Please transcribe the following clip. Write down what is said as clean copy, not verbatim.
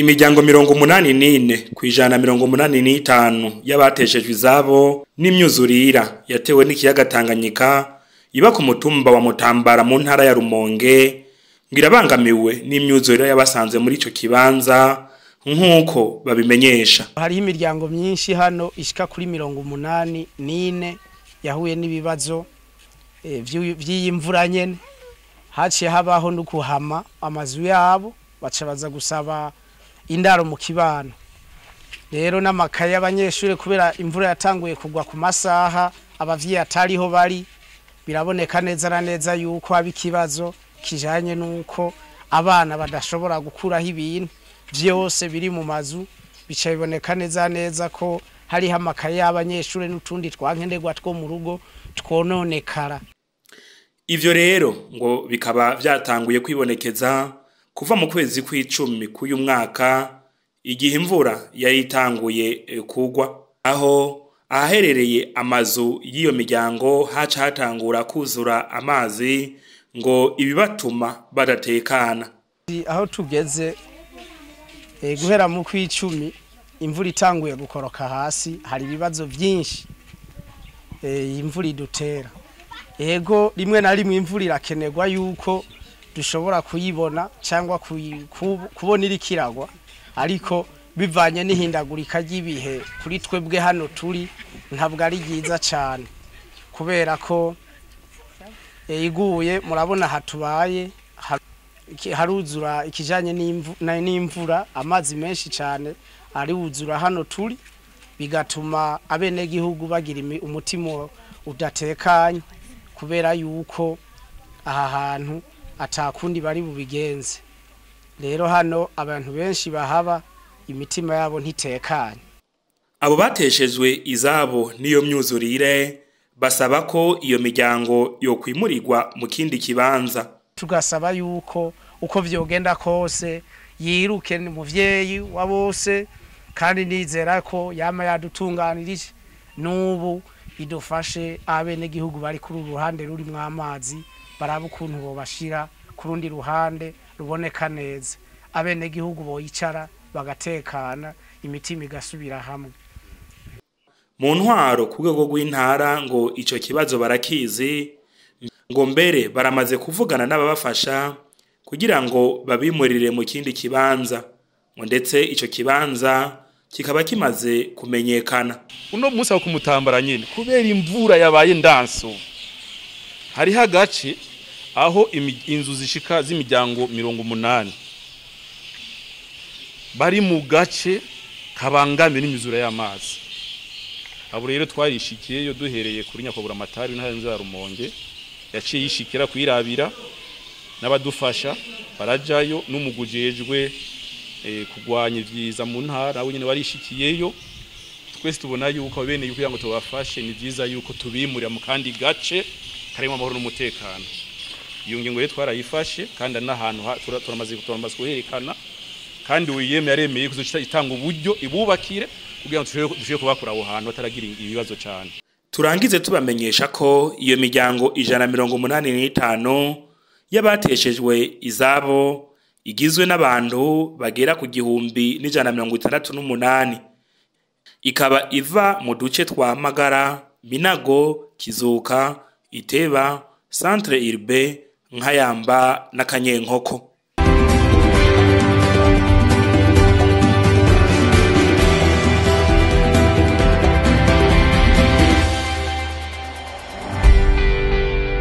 Imiryango 84 ku 85 y'abateshejwe izabo n'imyuzurira yatewe n'ikiyaga Tanganyika iba ku mutumba wa Mutambara mu ntara ya Rumonge ngo irabangamiwe n'imyuzurira yabasanze muri ico kibanza, nk'uko babimenyesha. Hariho imiryango myinshi hano ishika kuri 84 yahuye n'ibibazo vy'iyi mvura nyene. Haciye habaho no kuhama amazu yabo, baca baza gusaba indaro mu kibano. Rero n'amakaye y'abanyeshuri, kubera imvura yatanguye kugwa ku masaha abavyeyi atariho bari, biraboneka neza na neza yuko haba ikibazo kijanye n'uko abana badashobora gukuraho ibintu vyose biri mu mazu. Bica biboneka neza neza ko hariho amakaye y'abanyeshuri n'utundi twankenerwa two mu rugo twononekara. Ivyo rero ngo bikaba vyatanguye kwibonekeza kuva mu kwezi kw'icumi k'uyu mwaka, igihe imvura yari itanguye kugwa, aho ahaherereye amazu y'iyo miryango haca hatangura kuzura amazi, ngo ibibatuma badatekana. Aho tugeze, guhera mu kw'icumi imvura itanguye gukoroka hasi, hari ibibazo vyinshi imvura idutera. Ego, rimwe na rimwe imvura irakenerwa yuko dushobora kuyibona cyangwa kubona iriko iragwa, ariko bivanye n'ihindagurika ry'ibihe, kuri twebwe hano turi ntabwo ari ryiza cyane, kubera ko iguye murabona hatubaye haruzura. Ikijanye n'imvura, amazi menshi cyane ariwuzura hano turi, bigatuma abenegihugu bagira umutima udatekanye, kubera yuko aha hantu atakundi bari bubigenze. Rero hano abantu benshi bahaba imitima yabo ntitekanye. Abo bateshejwe izabo n'iyo myuzurire basaba ko iyo miryango yokwimurirwa mu kindi kibanza. Tugasaba yuko uko vyogenda kose yiruke, ni muvyeyi wa bose, kandi nizera ko yama yadutunganirije, n'ubu idufashe. Abenegihugu bari kuri uru ruhande rurimwo amazi, baraba ukuntu bobashira ku rundi ruhande ruboneka neza, abenegihugu boyicara bagatekana, imitima igasubira hamwe. Mu ntwaro ku rwego rw'intara ngo ico kibazo barakizi, ngo mbere baramaze kuvugana n'ababafasha kugira ngo babimurire mu kindi kibanza, ngo ndetse ico kibanza kikaba kimaze kumenyekana. Uno munsi aho kumutambara nyine, kubera imvura yabaye ndanso, hariho agace aho inzu zishika z'imiryango 80 bari mu gace kabangamiwe n'imizura y'amazi. Abo rero twarishikiyeyo duhereye kuri nyakobura amatari w'intara ya Rumonge, yaciye yishikira kwirabira n'abadufasha barajayo, n'umugujejwe kugwanya ivyiza mu ntara we nyene barishikiyeyo. Twese tubona yuko bene yuko kugira ngo tubafashe ni vyiza yuko tubimurira mu kandi gace karimo amahoro n'umutekano. Iyo ngingo rero twarayifashe, kandi n'ahantu turamaze kuherekana, kandi wiyemeye yaremeye kuzoca itanga uburyo ibubakire kugira ngo dushobore kubakura aho hantu bataragira ibibazo cyane. Turangize tubamenyesha ko iyo miryango 185 y'abateshejwe izabo igizwe n'abantu bagera ku 1168, ikaba iva mu duce twa Magara, Minago, Kizuka, Iteba, Centre Urbain, Nkayamba na Kanyenkoko.